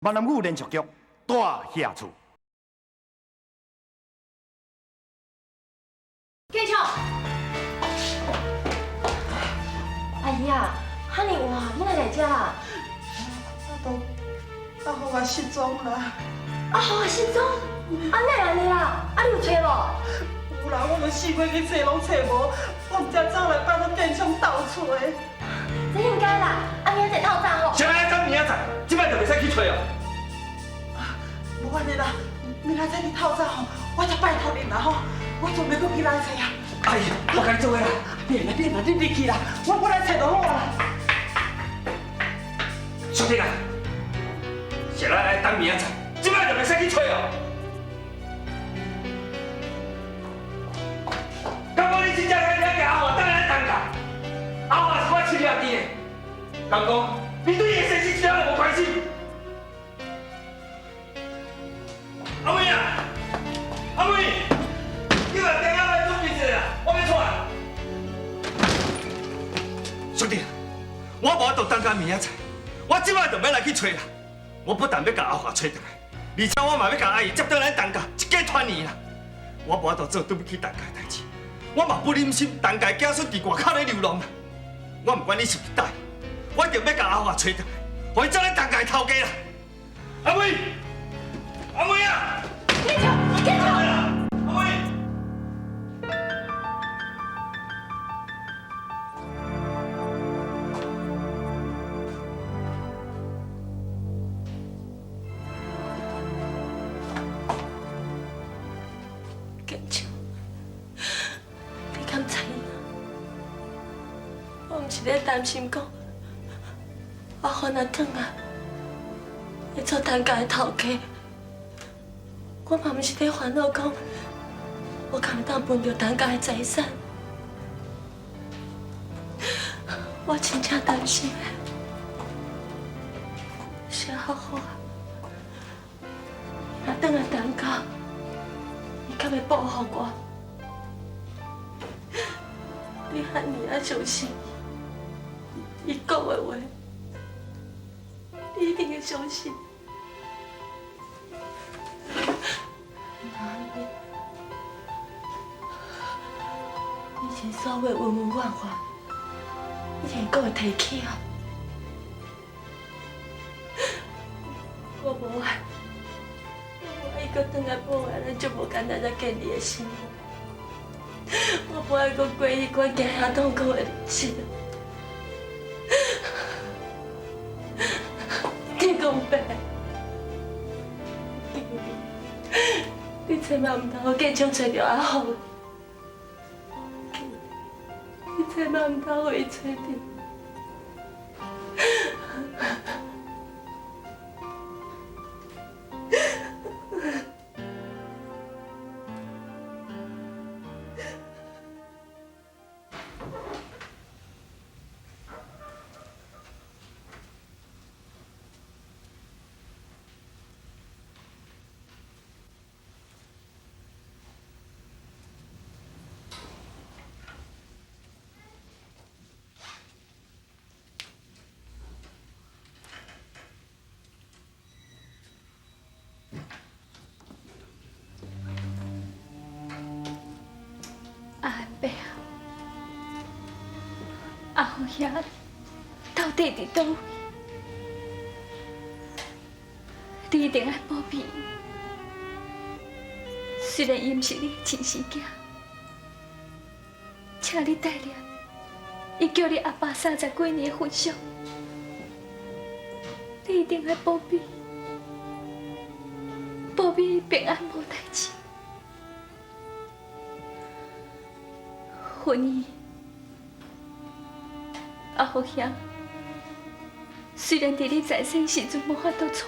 闽南语连续剧《大侠厝》。建强，阿姨啊，哈尼哇，你哪来遮啊？阿都阿豪也失踪啦。阿豪也失踪？啊，哪会按呢啦？啊，你有揣无？有啦，我们四界去揣拢揣无，我毋知走来拜托建强斗揣。这应该啦，啊，明仔载透早吼。啥物等明仔载？这摆就袂使去揣哦。无按呢啦，明仔载你透早吼，我才拜托恁啦吼，我准备阁去来揣啊。阿姨，我共你做伙啦。免啦免啦，你入去啦，我来揣就好啦。小弟啊，是咱爱等明仔载，这摆就袂使去揣哦。敢讲你真正遐尔共阿华转来陈家？阿华是我亲兄弟的，敢讲你对伊的生死一点也无关心？阿妹啊，阿妹，你把电话来准备一下啦，我欲出来。兄弟，我无法度等到明仔载，我这摆就欲来去揣啦。我不但欲共阿华揣转来，而且我嘛欲共阿姨接转来陈家，一家团圆啦。我无法度做对不起陈家的代志，我嘛不忍心陈家子孙伫外口咧流浪啦。我毋管你是毋是答应，我一定欲共阿华揣转来，予伊做咱陈家的头家啦。阿妹，阿妹啊！建强，建强！阿妹。建强，你敢知影？我毋是咧担心讲，阿华若转来，会做陈家的头家。我嘛毋是咧烦恼讲，我敢会当分著陈家的财产。我真正担心的是阿华，若转来陈家，伊敢会报复我？你遐尔仔相信伊讲的话，你一定会相信。以前所有的恩恩怨怨，一定阁会提起啊！我无爱，我无爱伊阁转来破坏咱足无简单才建立的生活。我无爱阁过彼款惊吓痛苦的日子。天公伯，你千万毋通予建昌揣著阿豪，你千万毋通予伊揣著。阿伯啊，阿虎兄到底伫佗位？你一定爱保庇伊。虽然伊毋是你的亲生囝，请你带念，伊叫你阿爸30几年的份上，你一定爱保庇，保庇伊平安无代志。芬姨，阿福兄，虽然伫你在生时阵无法度娶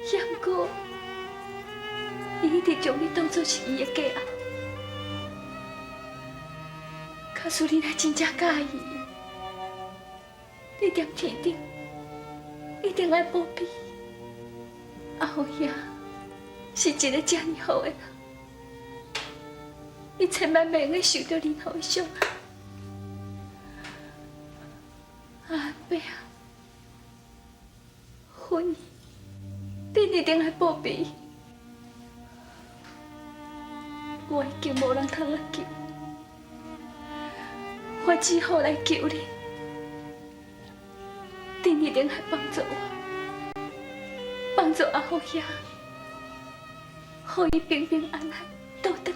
你，也毋过，伊一直将你当作是伊的继后。假使你若真正佮意伊，你踮天顶一定爱保庇。阿福兄是一个遮尔好的人。你千万袂用受著任何的伤害。阿伯啊，芬，恁一定愛保庇。我已經無人通來救，我只好來求恁，恁一定愛幫助我，幫助阿福兄，予伊平平安安倒轉來。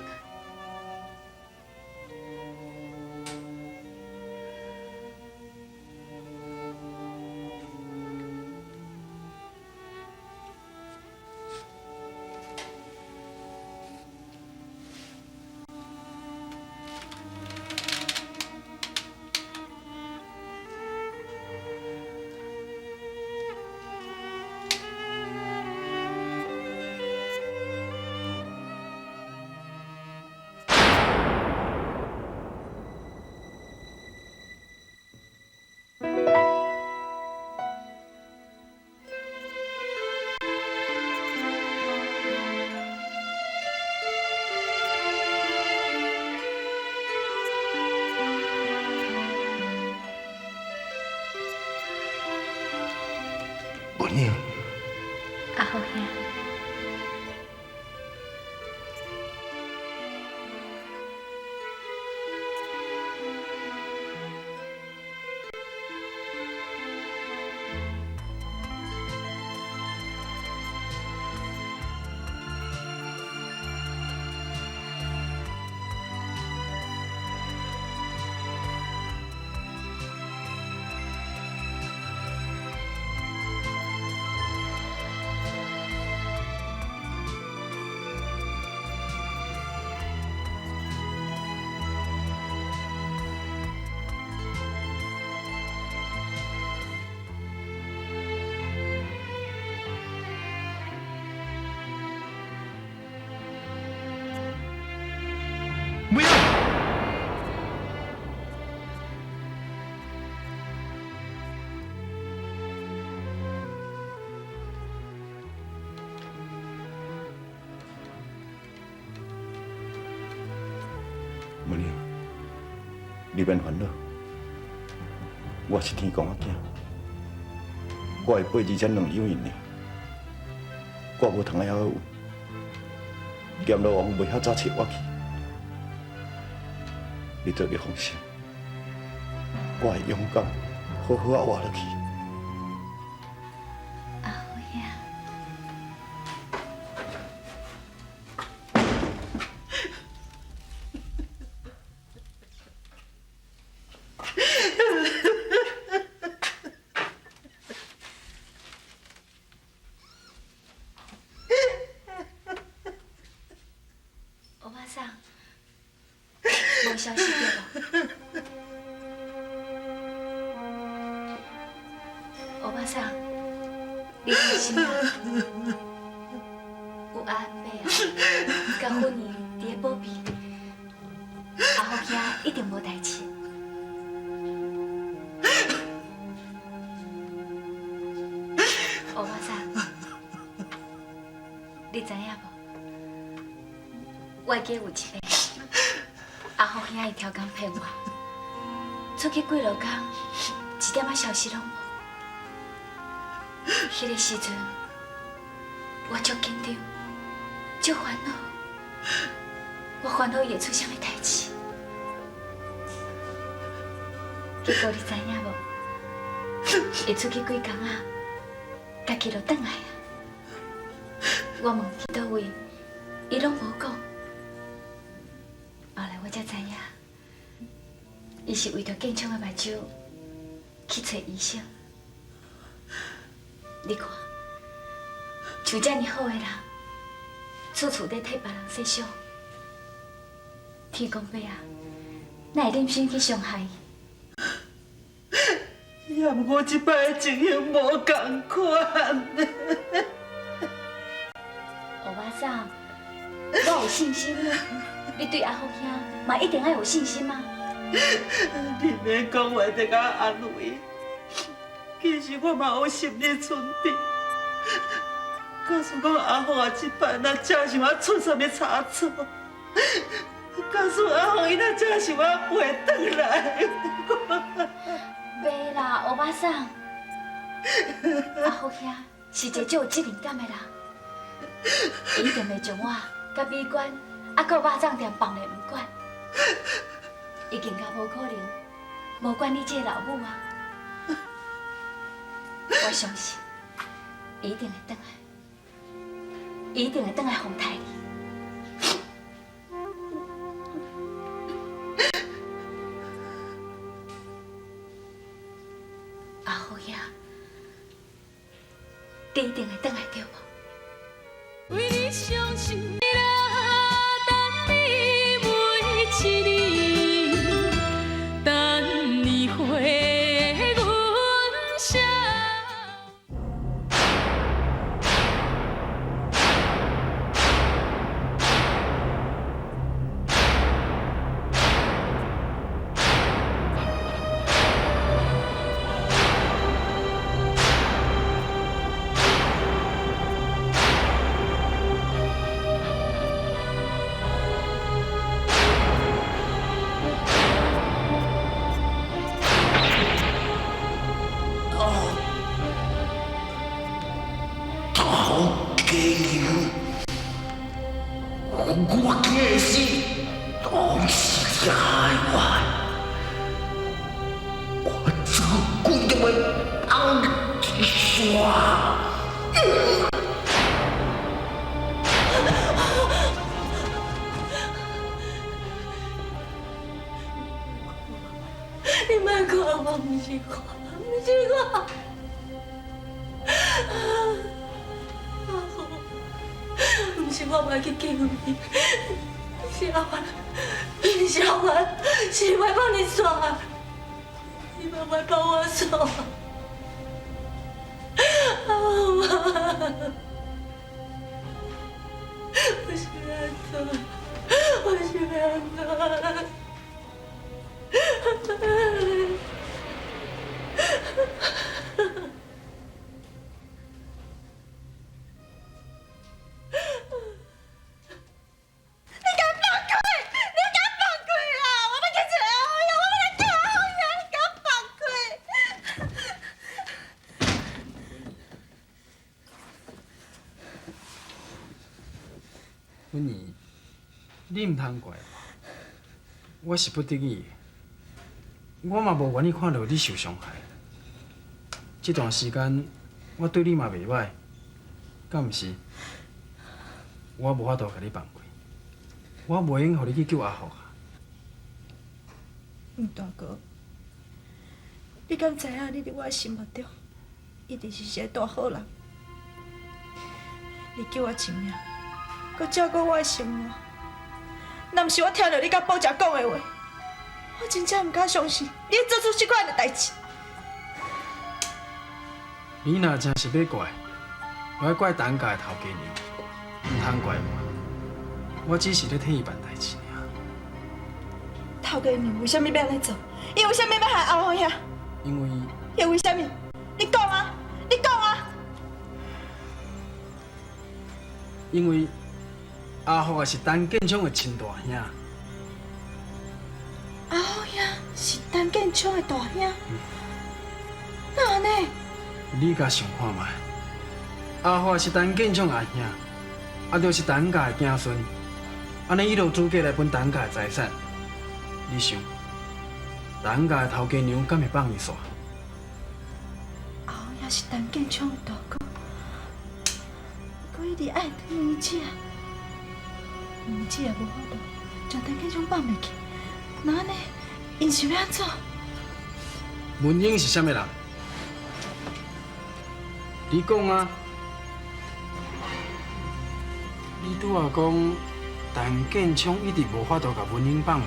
文英，阿福兄。文英，文英，你免烦恼，我是天公仔囝，我会背二千两养𪜶尔，我无通爱晓有，阎罗王袂晓早切我去。你做你放心，我会勇敢，好好仔活落去。阿福兄，欧巴桑，無消息對無？歐巴桑，你放心啦，有阿伯啊，佮芬兒佇咧保庇，阿福兄一定無代誌。歐巴桑，你知影無？我會記有一擺，阿福兄伊超工騙我，出去幾落工，一點仔消息攏無。彼個時陣，我足緊張，足煩惱，我煩惱伊會出啥物代誌。結果你知影無？伊出去幾工啊，家己就轉來啊。我問去佗位，伊攏無講。後來我才知影，伊是為著建昌的目睭去揣醫生。你看，像這爾好的人，處處咧替別人設想。天公伯啊，哪會忍心去傷害伊？也毋過這擺的情形無仝款。歐巴桑，我有信心，你對阿福兄嘛一定愛有信心啊！你免講話得較安慰，其實我嘛有心理準備。假使講阿福啊，這擺若真想要出啥物差錯，假使阿福伊若真想要袂轉來，袂啦，歐巴桑，阿福兄是一个足有责任感的人，伊一定袂將我佮美娟，啊，閣有肉粽店放咧毋管，伊更加無可能無管你這个老母啊！我相信，伊一定會轉來，伊一定會轉來風台你。阿福兄，你一定會轉來對無？為你傷心啦，等你每一年，等你回阮身。我惊死，拢是遮的我，我做鬼都袂放一线。你莫看我，毋是我，毋是我。毋是我袂去救你，是阿凡，是阿凡，是伊袂放你煞，伊嘛袂放我煞。阿凡，我是欲按怎？我是欲按怎？芬姨，你毋通怪我，我是不得已的，我嘛無願意看著你受傷害。這段時間我對你嘛袂䆀，敢毋是？我無法度共你放開，我袂用予你去救阿福啊。吳大哥，你敢知影？你佇我的心目中，一直是一个大好人。你救我一命，閣照顧我的生活。若毋是我聽著你佮寶姐講的話，我真正毋敢相信你會做出這款的代誌。你若真是欲怪，我愛怪陳家的頭家娘，毋通怪我。我只是咧替伊辦代誌爾。頭家娘為啥物欲按呢做？伊為啥物欲害阿福兄？因為伊為啥物？你講啊！你講啊！因為阿福也是陳建昌的親大兄。阿福兄是陳建昌的大兄，哪按呢？你共想看覓？阿福是陳建昌阿兄，啊，就是陳家的子孫，按呢伊就有資格來分陳家的財產。你想，陳家的頭家娘敢會放伊煞？阿福兄是陳建昌的大哥，閣一直愛阮姐，阮姐也無法度將陳建昌放袂去，那按呢？𪜶是欲按怎？文英是啥物人？你講啊！你拄仔講，陳建昌一直無法度共文英放袂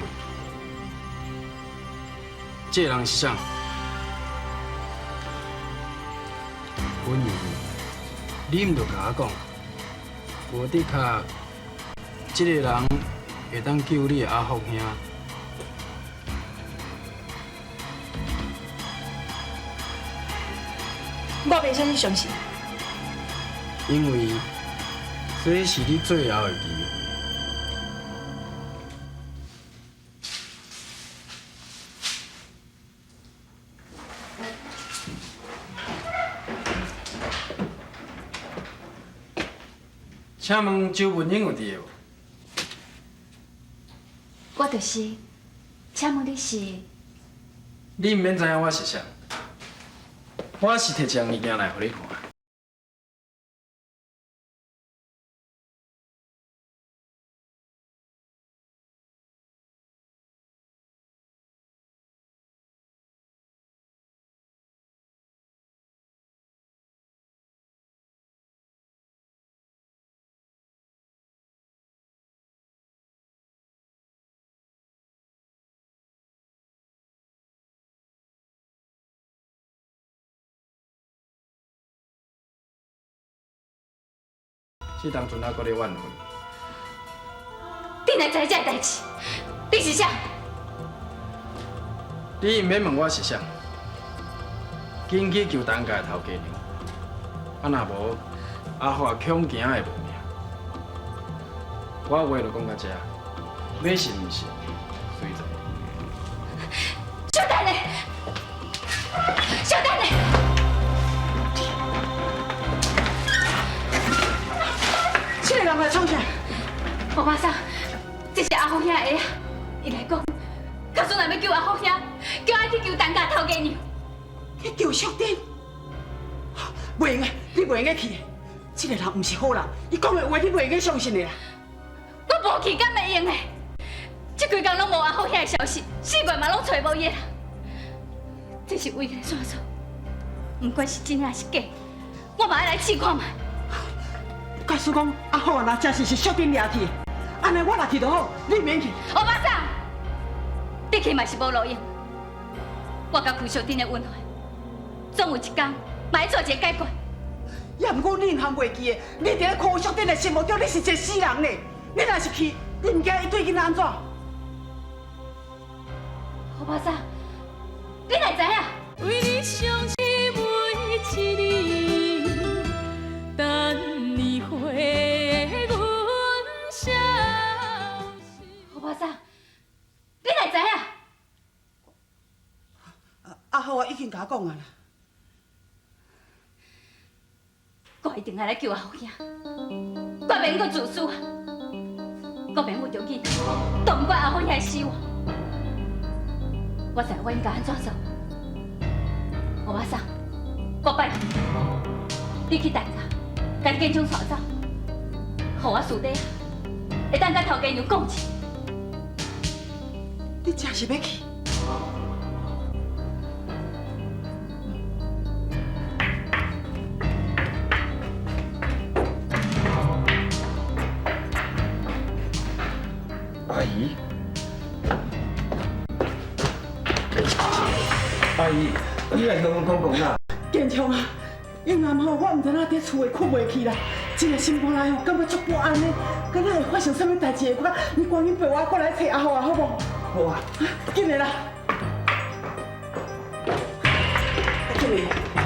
去，這個人是啥？文英，你毋著共我講，無的確，這個人會當救你的阿福兄。我憑啥物相信？因為這是你最後的機會。請問周文英有佇的無？我就是，請問你是？你毋免知影我是誰，我是提一項物件來予你看。這當陣還閣咧怨恨。你哪知這个代誌？你是誰？你毋免問我是誰，緊去求陳家的頭家娘。啊，若無，阿華恐驚會無命。我話就講到這，欲信毋信，隨在。小等下，小等下。這个人來創啥？吳馬嫂，這是阿福兄的啊！伊來講，假使若欲救阿福兄，叫我去求陳家頭家娘。去求淑珍？袂用的，你袂用得去的。這个人毋是好人，伊講的話你袂用得相信的啦。我無去敢會用的？這幾工攏無阿福兄的消息，四月嘛攏揣無伊啦。這是唯一的線索，不管是真還是假，我嘛愛來試看覓。假使講阿福啊，若真是是淑珍掠去的，按呢我若去就好，你毋免去。歐巴桑，你去嘛是無路用。我佮邱淑珍的恩怨，總有一天嘛會做一個解決。也毋過你毋通袂記的，你佇咧柯淑珍的心目中，你是一個死人呢。你若是去，你毋驚伊對囡仔按怎？歐巴桑，你哪會知影？為你相思每一暝，等你回阮消息。歐巴桑，你哪會知影？阿福我已經共我講啊啦。我一定愛來救阿福兄，我袂用閣自私啊！我袂為著囡仔，都毋管阿福兄的死活。我知我應該按怎做。歐巴桑，我拜託你，你去陳家，共建昌帶走，予我私底下會當佮頭家娘講一下。你真是欲去？阿姨，阿姨，你來同阮講講啦。建昌啊，陰暗吼，我毋知影佇厝會睏袂去啦，真的心肝內吼感覺足不安的，敢若會發生啥物代誌的款。你趕緊陪我過來揣阿福啊，好無？好啊，緊來啦，緊來。